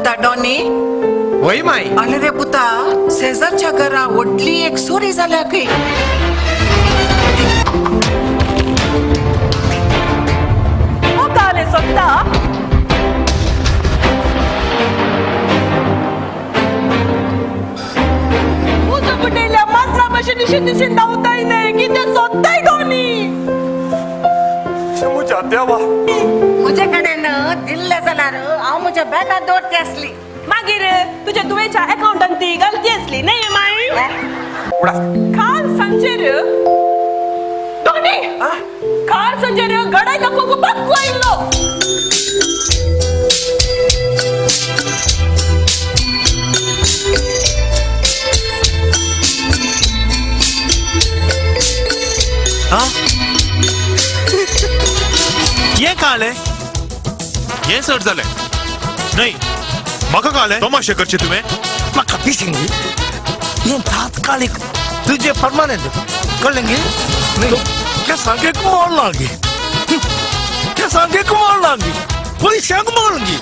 पुता डॉनी? वय माई. आले रे पुता, शेजारच्या घरा व्हडली एक चोरी जाल्या खंय. काले सोदता. उजो बुडयल्या माजरा भशेन दिशेन दिशेन धांवताय न्हय, कितें सोदताय डॉनी? म्हज्या देवा, म्हजे कडेन दिल्लें जाल्यार हांव म्हज्या बॅगांत दवरती आसली. मागीर तुज्या धुवेच्या अकाउंटान ती घालती आसली न्हय माई? काल सांजेर डॉनी, काल सांजेर गडाय दाखोवंक बाक्कू आयिल्लो. हें कालें हें चड जालें न्हय म्हाका कालें तमाशे करचे तुवें. म्हाका पिशिंगी हें तात्कालीक तुजे परमानेंट कळ्ळें गे? केसांक मोड लागी, केसांक मोड लागी, पयशांक मोड गी.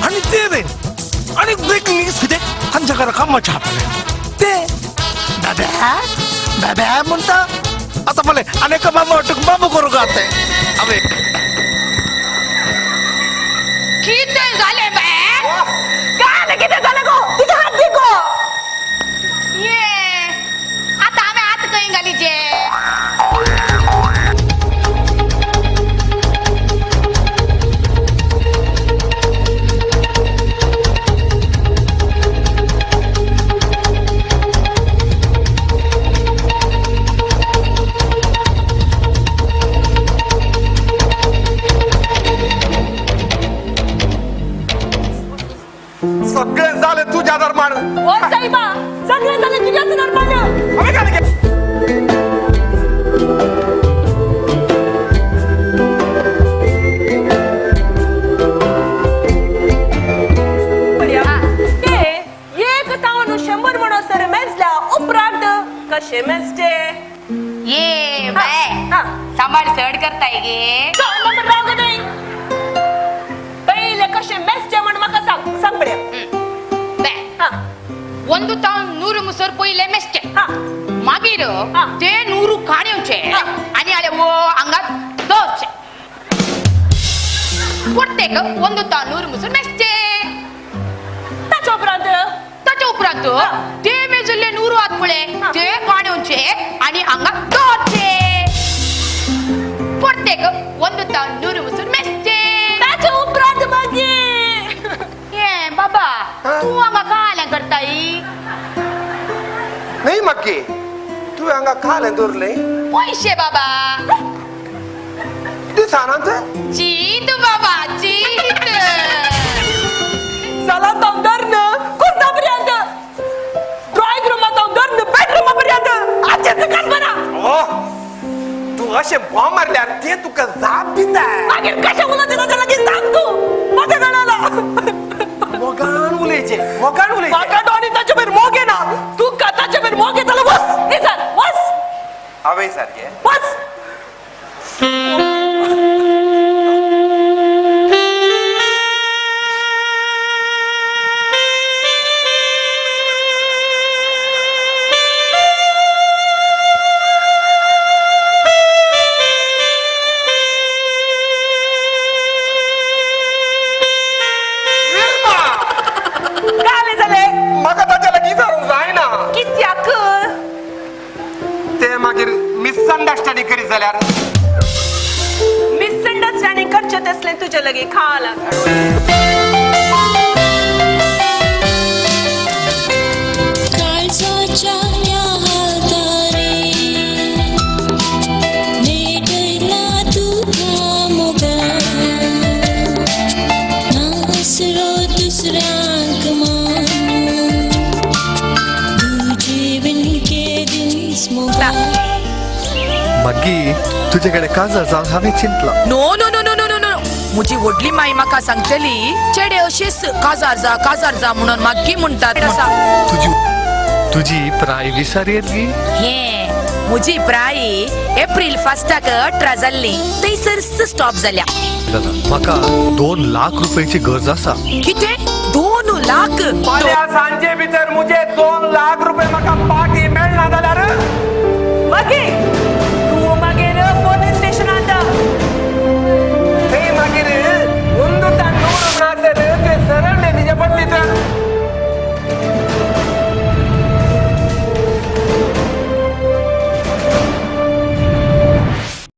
आनी ते रे आनी ब्रेकिंग न्यूज कितें तांच्या घरा कामाचें आपलें ते बाब्या बाब्या म्हणटा. आतां पळय आनी एका बाबा तुका बाबू करूंक जाता. हांवें कितें जालें बे? काय कितें जालें गो? तुजे हात दी गो. ये आतां हांवें हात खंय घालीचे? सगळें जालें तुज्या दरमान. ओ सायबा, सगळें जालें तुज्याच दरमान. हांवें घालें ते एक तावन 100 म्हणसर मेजल्या उपरांत कशें मेजचे? ये बाय, सांबाळ चड करताय गे. पयलें कशें मेजचें म्हण म्हाका सांग. सांग पळया. ಒಂದು ತಾವ್ 100 मुसर पयले मेजचे, मागीर ते 100 काणयेवचे आनी आले वो हांगा दवरचे. प्रत्येक ಒಂದು ತಾವ್ 100 मुसर मेजचे. ताच्या उपरांत? ताच्या उपरांत ते मेजल्ले 100 आत पळय ते काणयेवचे आनी हांगा दवरचे. प्रत्येक ಒಂದು ತಾವ್ 100 मुसर मेजचे. ताच्या उपरांत मागीर? हे बाबा, तूं हांगा कालें करताय? न्हय मक्की, तुवें हांगा कालें दवरलें? पयशे बाबा. दिसानात? चीत बाबा, चीत. सालांत हांव धरून कुर्सा पर्यंत, ड्रॉइंग रुमांत हांव धरून बेडरुमा पर्यंत आजचें कारभारा. तूं अशें बॉम्ब मारल्यार ते तुका जाप दिता. मागीर कशें उलयता ताच्या लागीं सांग तूं. म्हाका कळना. मोगान उलयचें, मोगान उलयचें. म्हाका डॉनी ताचे बयर मोग येना. तुका ताचे बयर मोग येतालो. वच निजान, वच. हांवें सारकें वच. म्हाका ताच्या लागीं विचारूंक जायना. कित्याक? ते मागीर मिसअंडरस्टँडींग करीत जाल्यार? मिसअंडरस्टँडींग करचें तसलें तुजे लागीं खाल आसा. मागीर तुजे कडेन काजार जावन हांवें चिंतलां. No no no no no no. म्हजी व्हडली माई म्हाका सांगतली चेडे अशेच काजार जा काजार जा म्हणून मागीर म्हणटात. तुजी प्राय विसार येत गी? हे म्हजी प्राय एप्रील 1 18 जाल्ली थंयसर स्टॉप जाल्या. जाला. म्हाका 2 लाख रुपयाची गरज आसा. कितें 2 लाख? फाल्यां सांजे भितर मुझे 2 लाख रुपये म्हाका पाटी